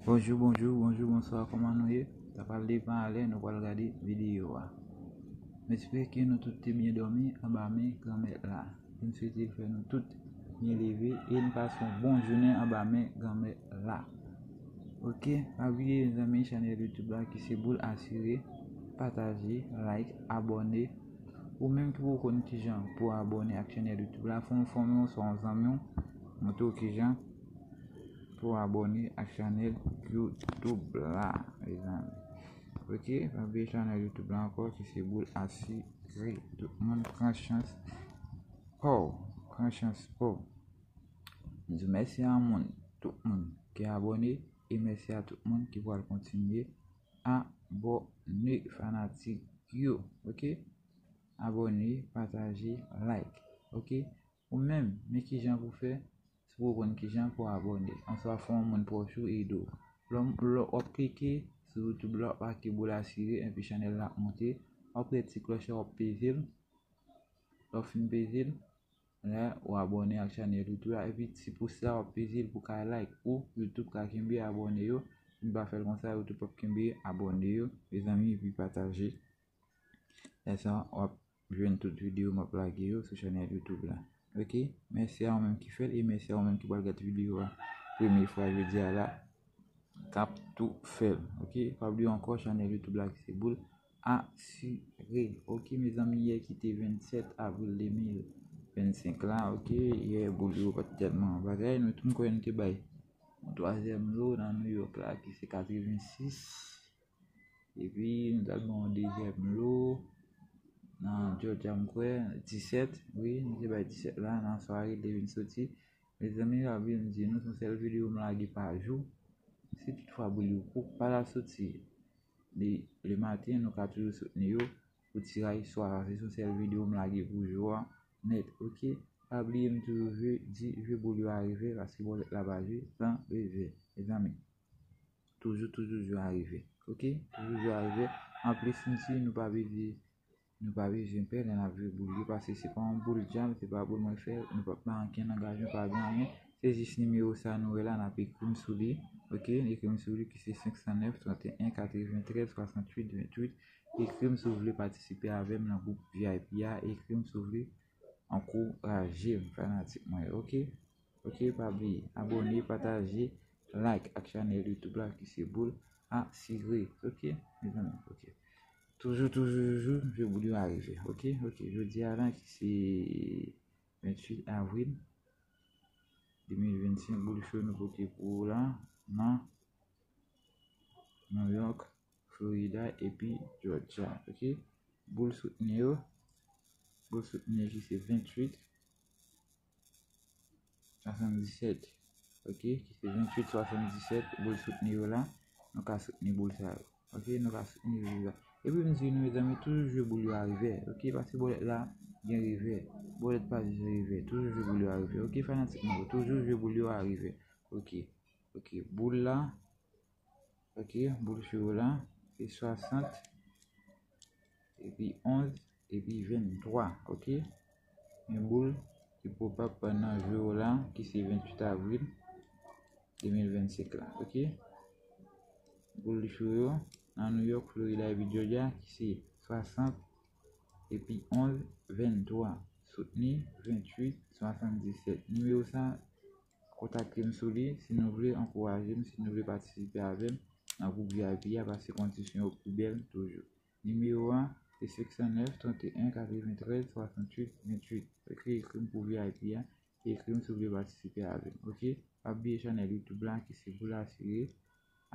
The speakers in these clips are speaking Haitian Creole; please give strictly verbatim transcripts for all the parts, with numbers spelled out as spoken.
Bonjou, bonjou, bonjou, bonswa, kòman nou ye? Sa pral depann a lè nou pral gade videyo a. M espere ke nou tout te byen dòmi anba men Granmèt la. M swete l fè nou tout byen leve e n pase yon bon jounen anba men Granmèt la. Oke, pa bliye, mezanmi, chanèl YouTube la ki se Boul Asire, pataje, like, abòne. Ou menm ki poko konn kijan pou abòne ak chanèl YouTube la, fè yon fanmi w, swa yon zanmi w, montre w kijan pou abòne ak chanèl YouTube la, mezanmi. Oke, pa bliye chanèl YouTube la ankò ki se Boul Asire. Tout moun pran chans pa w, pran chans pa w. M di mèsi a moun, tout moun ki abòne e mèsi a tout moun ki pral kontinye abòne, fanatik yo, oke? Abòne, pataje, like, oke? Ou menm, men kijan pou fè, si w konn kijan pou abòne. Answa fè yon moun pwòch ou ede w. Lè w ap klike sou YouTube la, w ap make Boul Asire, epi chanèl la ap monte. W ap wè ti klòch la, w ap peze l. Lè w fin peze l, la w abòne ak chanèl YouTube la, epi ti pous la w ap peze l pou ka like, ou YouTube ka kenbe abòne yo. Si n pa fè l konsa, YouTube p ap kenbe abòne yo, mezanmi, epi pataje. Lè sa w ap jwenn tout videyo m ap lage yo sou chanèl YouTube la. Oke, mèsi a ou menm ki fè l e mèsi a ou menm ki pral gade videyo a premye fwa jodi a la, k ap tou fè l. Oke, pa bliye ankò chanèl YouTube la ki se Boul Asire. Oke, mezanmi, yè ki te vennsèt avril de mil vennsenk la, oke, yè boul yo pa t tèlman bagay, nou tou m kwè nou te bay yon twazyèm lo nan New York la ki se katrevensis. Epi nou t al ban yon dezyèm lo nan Georgia, m kwè, disèt. Wi, nou te bay disèt la nan sware li te vin soti. Mezanmi, pa bliye m di nou, se yon sèl videyo m lage pa jou. Si toutfwa boul yo poko pa t al soti le, le maten, nou ka toujou soutni yo pou tiray swa a. Se yon sèl videyo m lage pou jou a nèt, oke? Pa bliye m toujou jwe, di jwe boul yo a revè, paske bòlèt la pa jwe san revè, mezanmi. Toujou, toujou jwe a revè, oke? Toujou jwe a revè. Anplis, m di nou pa bezwen, nou pa bezwen pè lè n ap jwe boul yo, paske se pa yon boul djab, se pa boul mwen fè, nou p ap bay ankenn angajman, pa gen anyen. Se jis nimewo sa nou wè la, n ap ekri m sou li, oke? Ekri m sou li ki se senk san nèf, trannteyen, katreventrèz, swasantuit, venntuit. Ekri m si w vle patisipe avè m nan gwoup V I P a, ekri m si w vle ankouraje m, fanatik mwen yo, oke? Oke, pa bliye, abòne, pataje, like ak chanèl YouTube la ki se Boul Asire, oke, mezanmi, oke. Toujou, toujou, toujou, jwe boul yo a revè, oke, oke. Jodi a la ki se venntuit avril de mil vennsenk, boul cho nou pote pou ou la nan New York, Florida epi Georgia, oke? Boul soutni yo, boul soutni yo ki se venntuit swasanndisèt, oke? Ki se venntuit swasanndisèt, boul soutni yo la, nou ka soutni boul sa yo, oke? Nou ka soutni boul la. Epi m di nou, mezanmi, toujou jwe boul yo a revè, oke? Paske bòlèt la gen revè, bòlèt pa jis revè, toujou jwe boul yo a revè, oke? Fanatik mwen yo, toujou jwe boul yo a revè, oke? Oke, boul la, oke, boul cho la, se swasant, epi onz, epi venntwa, oke? Men boul ki pwobab pandan jou yo la, ki se venntuit avril de mil vennsenk la, oke? Boul cho yo nan New York, Florida, epi Georgia, ki se swasant, epi onz, venntwa, soutni, venntuit, swasanndisèt. Nimewo sa, kontakte m sou li si nou vle ankouraje m, si nou vle patisipe avè m nan gwoup V I P a, paske kondisyon yo pi bèl toujou. Nimewo a, se senk san nèf, trannteyen, katreventrèz, swasantuit, venntuit. Ekri, ekri m pou V I P a, ekri m si w vle patisipe avè m, oke? Pa bliye chanèl YouTube la ki se Boul Asire,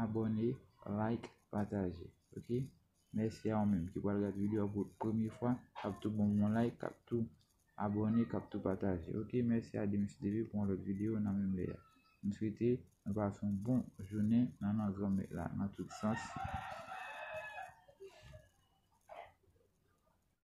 abòne, like, pataje, oke? Mèsi a ou menm ki pral gade videyo a pou premye fwa, k ap tou ban m yon like, k ap tou abòne, k ap tou pataje. Oke, mèsi a Demis T V pou yon lòt videyo nan menm lè a. M swete nou pase yon bon jounen nan non Granmèt la, nan tout sans.